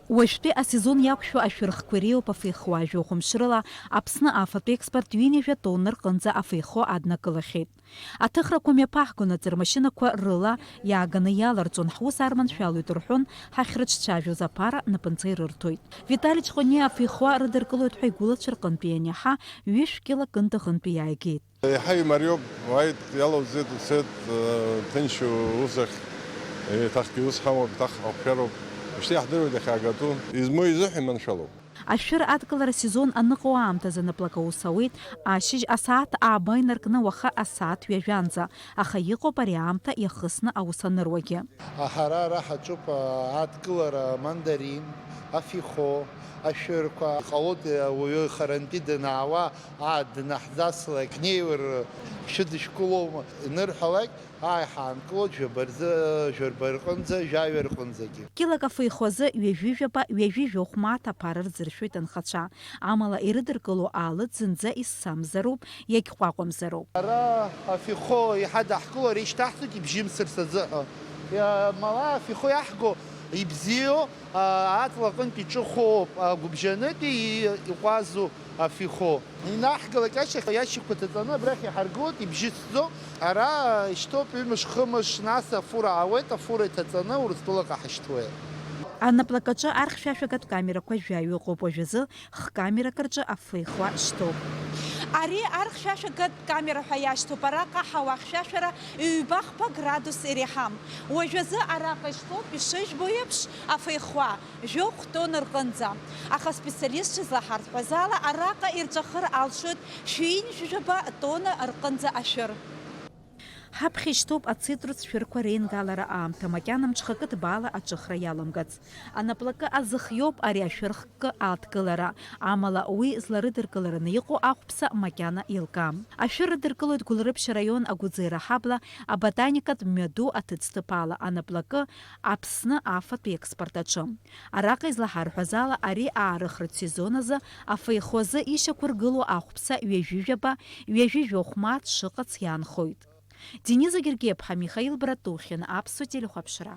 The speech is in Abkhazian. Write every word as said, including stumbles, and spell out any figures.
Уажәтәи асезон иақәшәо ашәырхқәа иреиуоуп афеихуа. Жәохә мшы рыла Аԥсны афатә експорт ҩынҩажәа тонна рҟынӡа афеихо аднакылахьеит. Аҭыхрақәа мҩаԥаҳгон аҵармашьынақәа рыла иааганы иаларҵон, ҳус арманшәалоит рҳәон, ҳахьрыҿцәажәоз аԥара напынҵа ирырҭоит. Витали Ҷҟәаниа афеихуа рыдыркылоит ҳәа игәылацәа рҟынтәи ианиаҳа, ҩышә кьылак Кындыӷынтәи иааигеит. Еиҳа имариоуп, уааит, иалоузеит, уцеит, э, ҭынч усахь, еиҭахгьы ус ҳамоуп, еиҭах ҳақәшәароуп. Ушьҭа иаҳдыруеит иахьаагатәу. Измоу изыҳәа иманшәалоуп. Ашәыр адкылара сезон аныҟоу аамҭазы анаплак аус ауеит, ашьыжь асааҭ ааба инаркны уаха асааҭ ҩажәанӡа, аха иҟоуп ари аамҭа иахысны аус аныруагьы. Ҳара ара ҳаҿуп, а, адкылара, амандарин, афихо, ашәырқәа. Иҟалоит, а, уаҩы харантәи данаауа, аа, днаҳзаслак, ҳнеиуар, шәыдышәкылома? Инырҳәалак, ааи, ҳаанкылоит жәаба рзы, жәаба рҟынӡа, жәаҩа рҟынӡагьы. Кьылак афеихо азы ҩажәи жәаба, ҩажәи жәохә мааҭ аԥара рзыршәоит анхацәа. Амала ирыдыркыло аалыҵ зынӡа исзамзароуп, иагьҟәаҟәамзароуп. Ара афихо еиҳа даҳкыло, ара ишьҭаҳҵоит ибжьымсырц азыҳәа. Иа-, мала афихо иаҳго ибзиоу, а, аҵла аҟынтә иҿыхоуп, агәыбжьанытәи и-, иҟәазу афихо. Инаҳгалак ашьҭахь иашьақәа ҭаҵаны абрахь иҳаргылоит, ибжьысӡо. Ара ишьҭоуп ҩымш-хымш, нас афура аауеит, афура иҭаҵаны Урыстәылаҟа ҳашьҭуеит. Анаплакаҿы архьшәашәагатә камерақәа жәаҩа ыҟоуп, уажәазы хкамерак рҿы афеихуа шьҭоуп. Ари архьшәашәагатә камера ҳәа иашьҭоуп, араҟа ҳауа хьшәашәара ҩба хԥа градус иреиҳам. Уажәазы араҟа ишьҭоуп, ишыжәбо еиԥш, афеихуа. Жәохә тонна рҟынӡа. Аха аспециалистцәа излаҳарҳәаз ала, араҟа ирҵәахыр алшоит шәи ҩынҩажәи жәаба тонна рҟынӡа ашәыр. Ҳаԥхьа ишьҭоуп ацитрус шәырқәа реингалара аамҭа, макьана мҽхакы ҭбаала аҿыхра иаламгац. Анаплакы азыхиоуп ари ашәыр хкы адкылара, амала уи зларыдыркылараны иҟоу ахәԥса макьана еилкаам. Ашәыр рыдыркылоит Гәылрыԥшь араион Агәыӡера ҳабла аботаникатә мҩаду аҭыӡҭыԥ ала, анаплакы Аԥсны афатә експорт аҿы. Араҟа излаҳарҳәаз ала, ари аарыхратә сезон азы афеихо азы ишьақәыргылоу ахәԥса ҩажәи жәаба, ҩажәи жәохә мааҭ шыҟац иаанхоит. Дениза Гергиаԥҳа, Михаил Братухин, Аԥсуа телехәаԥшра.